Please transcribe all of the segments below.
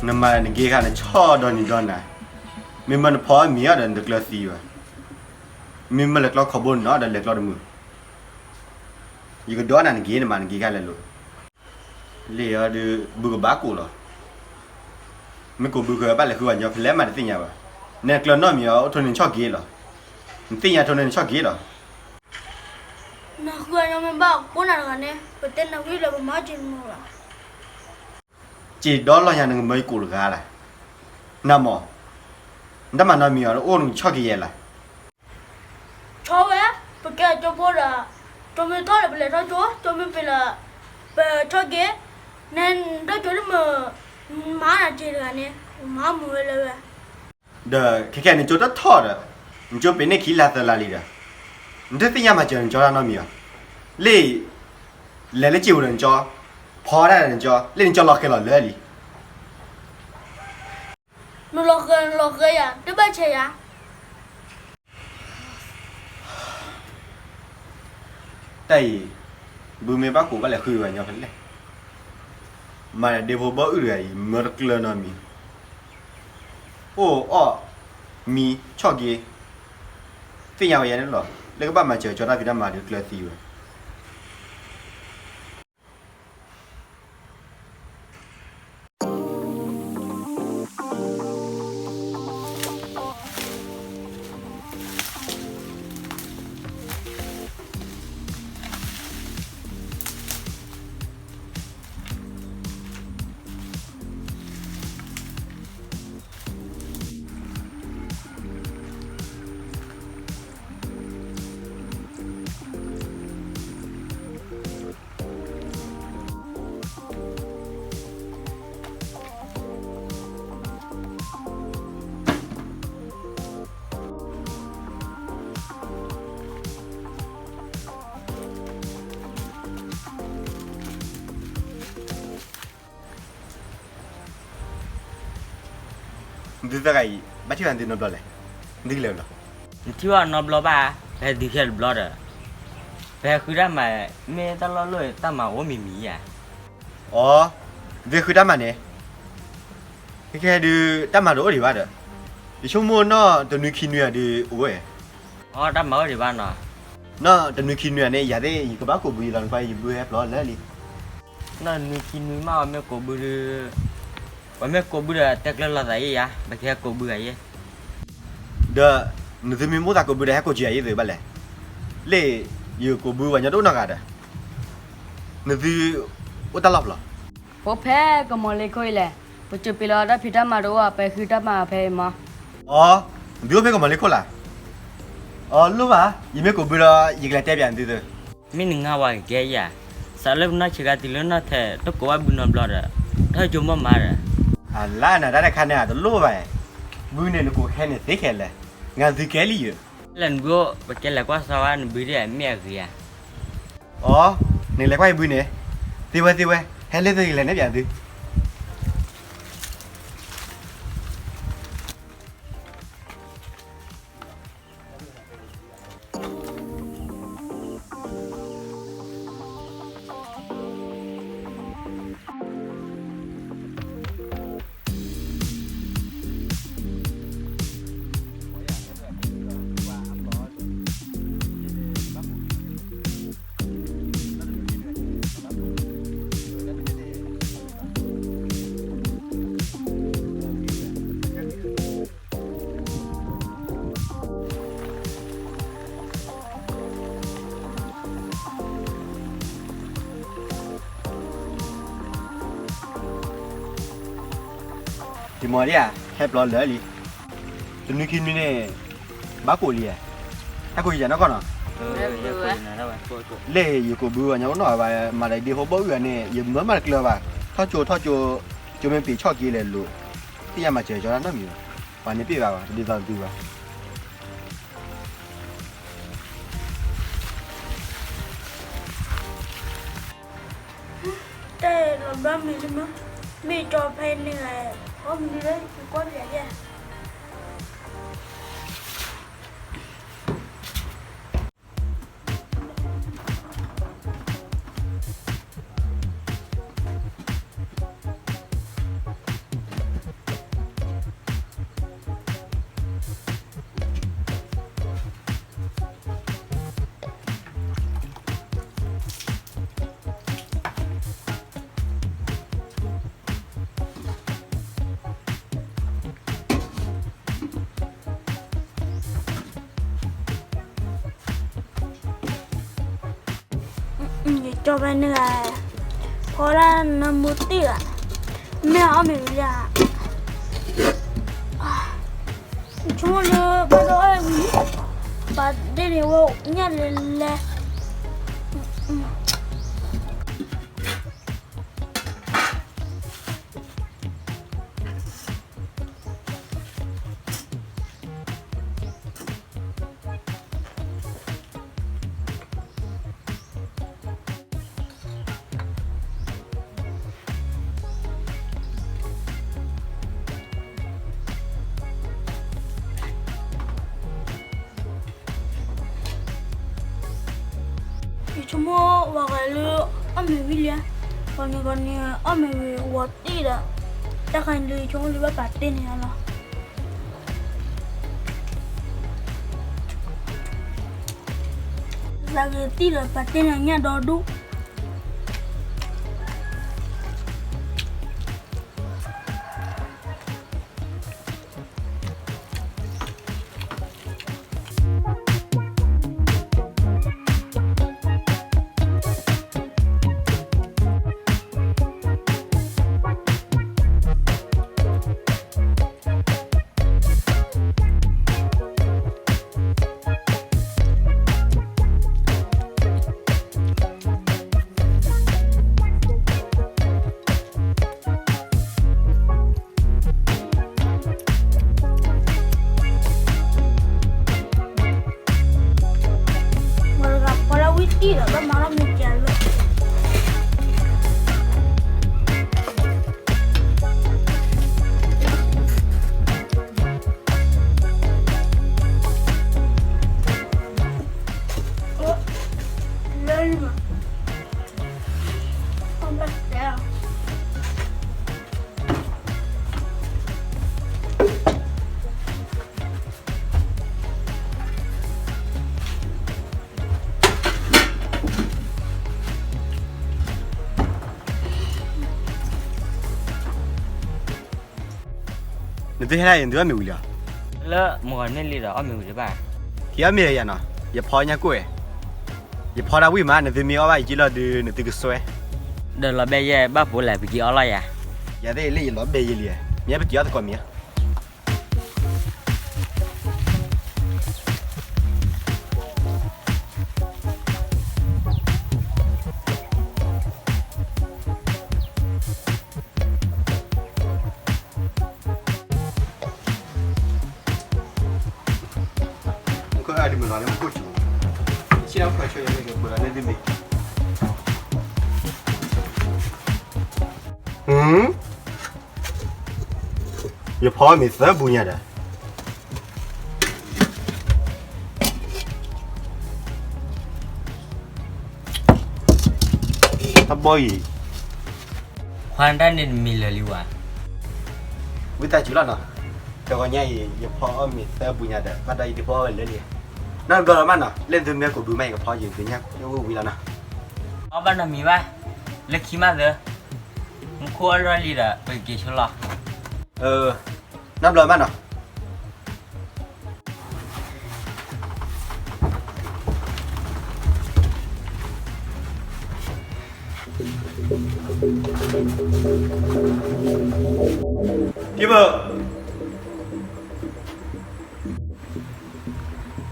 နမၤနဂ့ၤခါ နဆီၣ်ဒီနံၤဒီနၤ, မ့မ့ၢ်နဖီမ့ၤအီၤဒီး နတကျၢၤသံဘၣ်. မ့မ့ၢ်လဲၤကျီခီဘိန့ၣ်ဒီး လဲၤကျီတမုာ်. ယကဒီးနၤနဂ့ၤ, နမၤနဂ့ၤခါလဲၤလိၤ. လ့ၣ်အီၤဒုး ဘုကဘၣ်ကိၣ်လီၤ. မ့ၢ်ကိၣ်ဘုဃၢၤ ဘၣ်လဲၤဃုပှၤညီဖဲလဲၣ်မး တသ့ၣ်ညါဘၣ်. နကျၢၤနီတမံၤအီၤ အိၣ်ထိးန့ၢ်နဆီၣ်က့ၤလီၤ. နသ့ၣ်ညါထိးန့ၢ်နဆီၣ်က့ၤလီၤ. နဃုအညီမ့ၢ်ဘၣ်ကိးနၤတဂၤန့ၣ် ပတဲနဃုလၢပမၤက့ၤမုာ်လီၤ. က့ၤဒီလီၤညါနကမၢယကိၣ်တဂၤလၢ်. နမ့ၢ် နတၢ်မၤနီတမံၤအီၤ နအိၣ်နကဆီၣ်က့ၤယဲလၢ်. ဆီဝဲ, ပကဲကၠိဖိဒီး, ကၠိမ့ၢ်ထီၣ်ဒီးပလဲၤထီၣ်ကၠိ, ကၠိမ့ၢ်ပ့ၤလီၤ, ပဆီၣ်က့ၤ, နတၢ်ကၠိတမုာ်, မၤနၤက့ၤတဂၤန့ၣ်, မၤမုာ်ဝဲလၢဝဲ. ဒီးခဲကဲန့ၣ်ကၠိတထီၣ်ဒီး, နကၠိပ့ၤန့ၢ်ခံလါသၢလါလံဒီး, နတသ့ၣ်ညါမၤစၢၤနကၠီတၢ်နီတမံၤအီၤ, လ့ၣ် လဲၤလၢစ့ၢ်ပူၤဒီးနကၠီ, ဖီဒၣ်ဒီးနကၠီ, လ့ၣ်နကၠီလီၤဃဲၤလီၤလၢာ်လံ. နလီၤဃဲၤလီၤဃဲၤယၤ တဘၣ်ဆဲးယၤ. တၢ်အံၤ, ဘုမ့ၢ်ဘၣ်ကိးဘၣ်လဲၤဃုပှၤညီဖဲလဲၣ်. မၤဒ့ဖိဘီၣ်အုၣ်တဂၤအံၤ မၢတကျၢၤနီတမံၤ, အိၣ်အီၣ်မံဆီၣ်က့ၤ, သ့ၣ်ညါဝဲယဲန့ၣ်လီၤ. လၢကဘၣ်မၤစၢၤကၠီတၢ်ဖံးတၢ်မၤဒီးကျၢၤသံဝဲ. နသုသၢဂၤအံၤ ဘၣ်ထံၣ်ဘၣ်နသုနီတဘျီလဲၣ်. နသုကလဲၤဘျီ, နထံၣ်ဘၣ်နီတဘျီဘၣ်, ပဟဲတုၤခဲတဘျီဒီး, ပဟဲဃုတၢ်မၤ, မ့ၢ်တၢ်လီၢ်လီၢ်တၢ်မၤအိၣ်မံၤမံၤဧါ. အိ, နသုဃုတၢ်မၤန့ၣ်, ခဲကဲဒုး တၢ်မၤတအိၣ်ဒံးဘၣ်ဒီး, ယဆိကမိၣ်နီၢ်တနွံခံနွံဧါဒုးအိၣ်ဝဲ. အိ, တၢ်မၤအိၣ်ဒံးဘၣ်နီၤ. နီၢ်တနွံခံနွံဧါန့ၣ် ယၤသ့ၣ် ယကဘၣ်ကိးဘုယသးနခွါ ယဘုဟဲပျီလၢာ်လံ. နီၢ်တနွံခံနွံမး အမ့ၢ်ကိးဘုဒုး, ပမ့ၢ်ကိးဘုဒီး တဲကျၢၤလိာ်သးယဲယၤ, ပကဟဲကိးဘုဂၤယဲ. ဒီး နသုမ့ၢ်မိၣ်သးကိးဘုဒီး ဟဲကိးက့ၤယၤယဲသုဘၣ်လဲၣ်. လ့ၣ် ယကိးဘုပှၤညီတအိၣ်နီတဂၤဒီး, နသု အိၣ်တၢ်လီၢ်ဖျီ. ဖိဖဲကမီၤလ့ခိအံၤလဲၣ်, ပစိာ်ပ့ၤလီၤတၢ်ဖံးတၢ်မၤတအိၣ် ပဃုတၢ်မၤဖဲအံၤမး. အိ, နသုအိၣ်ဖဲကမီၤလ့ခိလၢ်. အိ, လိၣ်ဘၣ်, ယမ့ၢ်ကိးဘုဒီး ယကလဲၤတဲပၠးနသုသု. မ့ၢ်နငါဝဲကကဲယၤ, စးလၢပနီၢ်ဆံးခါတုၤလၢနီၢ်ထဲ တကိးဘၣ်ဘုနီတဘျီဒီး, တၢ်ကၠိမိၢ်မၤဒီး. အလါနၤတၢ်တခါန့ၣ် အတလိၣ်ဘၣ်, ဘုန့ၣ်နကိးခဲန့ၣ်သ့ခဲလၢာ်, နသုကဲလံယိာ်. လၢနဘုအိၣ် ပကလဲၤကွၢ်စၢၤဝဲ နဘုဒ်အမ့ၢ်အဂ့ၤဧါ. အိ, နလဲၤကွၢ်ယဘုန့ၣ်, သ့ဝဲသ့ဝဲ, ဟဲလၢသ့ကလဲၤနဲၣ်ပၠးသု. တမီၤဒ်ဧါ, ဟဲပျီလၢာ်လံ. တနွံခံနွံန့ၣ် ဘၣ်ကိးလံဧါ, ဟဲကိးယၤနီၢ်ကီၢ်နီၤ. လၢယကိးဘုအညါအိၣ်နီၢ်ဘၣ်, မၤဒီးဒ့ဖိဘီၣ်အုၣ်အန့ၣ် ယမၢမၤတကျၢၤဘၣ်, ထီၣ်ကၠိထီၣ်ကၠိ, ကၠိမ့ၢ်ပ့ၤဆီၣ်က့ၤလဲၤလိာ်, သ့ၣ်ညါမၤစၢၤကၠီတၢ်နီတမံၤဘၣ်, ပှၤန့ၣ်ပ့ၢ်ဘၣ်ဘၣ်, တဒ်သိးသုဘၣ်. တၢ်လီၤဘျီမ့ၢ်လံမး, မ့ၢ်ကၠီဖဲန့ၣ်, အီၣ်မနုၤလၢယကွၢ်ပၠးယဲၢ်. တ ယကၠီဖဲန့ၣ်ဂၤ, ဖီဒၣ်နၢမူတ့ၢ်ဂၤ, မ့ၢ်အီၣ်မ့ၤဝံၤလံဧါ, ဆိကမိၣ်လၢဘၣ်ဒီးအီၣ်ဝံၤ, ပာ်တ့ၢ်န့ၣ်ဝဲညၣ်လဲၤလဲၤ ယဆိကမိၣ်ဝဲဂၤလၢ အီၣ်မ့ၤဝံၤလံ, ဂီၤန့ၣ်ဂီၤန့ၣ် အီၣ်မ့ၤဝံၤဝီၤတ့ၢ်ဒီး, တၢ်ခါန့ၣ်လၢယဆိကမိၣ်လၢဘၣ်ပာ်တ့ၢ်န့ၣ်လီၤ. သးဂ့ၤတံၢ်ဒီးပာ်တ့ၢ်န့ၣ်ညၣ်ဒီဒူၣ် မတၤဂၤဖီလၢဝံၣ်တံၢ်ဒီး ဘၣ်မၤလီၤမ့ၤကဲလၢ လၢ နသုဟဲဒၣ်အံၤ နသုအီၣ်မ့ၤဝံၤလံဧါ. လၢမုၢ်ဂီၤန့ၣ်လံဒီးအီၣ်မ့ၤဝံၤတဘၣ်. က့ၤအီၣ်မ့ၤဒီးယၤနီၤ, ယဖီညါကိၣ်ဝဲ, ယဖီဒၣ်ဝံၣ်မး နသုမ့ၢ်အီၣ်ဘၣ်ယက့လီၤဒုး နသုကစွဲ, ဒီးလီၤဘဲယဲၢ်ဘၣ်ဖိလဲၣ် ပက့ၤအီၣ်လီၤယၤ. ယၤသ့ၣ်လၢယလီၤဘဲယဲၢ်လံ, မ့ၢ်ပက့ၤအီၣ်သကိးမ့ၤဧါ. ယဖီမ့ၤသၢပူညါဒီး တဘီအံၤ, ခွါတၢ်န့ၣ်တမံၤလၢာ်လံဝဲ, ဝံသးစူၤလီၤနီၤ, တဂီၤညါအံၤ ယဖီအီၣ်မ့ၤသၢပူညါဒီး ဘၣ်ဒီးယတဖီအီၣ်ဝဲလၢာ်လံ, နီၢ်တဘျီလီၤမးနီၤ, လၢသုမ့ၢ်ကိးဘုမး ယကဖီယသ့ၣ်ညါဝံၤလီၤနီၤ, အီၣ်ဘၣ်နီတမံၤဘၣ်, လၢခံမးသၢ, မူခိၣ်အီၣ်လီၤလံဒီး ပက့ၤဆိလီၤ, နီၢ်တဘျီမးနီၤ.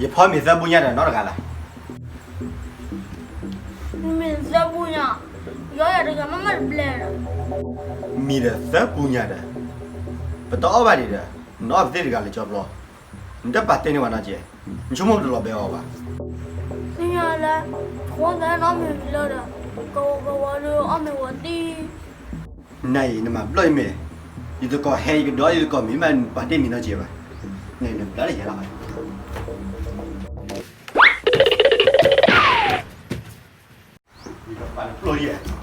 ယဖီမ့ၤသၢပူညါဒီးနီတဂၤလၢ်. မ့ၤသၢပူညါ, ယအီၣ်ယၤတဂၤမးမးတဘျဲၣ်ဒီး, မ့ၤဒီးသၢပူညါဒီး, ပတအီၣ်ဘၣ်ဒံးဒီး, နအီၣ်ပသ့ၣ်တဂၤလၢာ်ကၠီဘျီ, နတပာ်တ့ၢ်န့ၢ်ဝဲနီတကဲး, နဆိကမိၣ်ပတလီၤဘဲအီၤဘၣ်. သ့ၣ်ညါလၢ, ဃိသဲနီၢ်မ့ၤဝံၤလၢဒီး, ကဝီၤကဝီၤလၢအီၣ်မ့ၤဝီၤတံၢ် နၤအံၤ နမၤဘျီၣ်အံၤမ့ၢ်, ယသကိးဟဲယကဒီး ယသကိးမ့ၢ်မး နပာ်တ့ၢ်မ့ၤနီတကဲးဘၣ်, နဘျီၣ်လၢယၤလီၤဘၣ်, ယကပာ်နပျိၢ်လံ,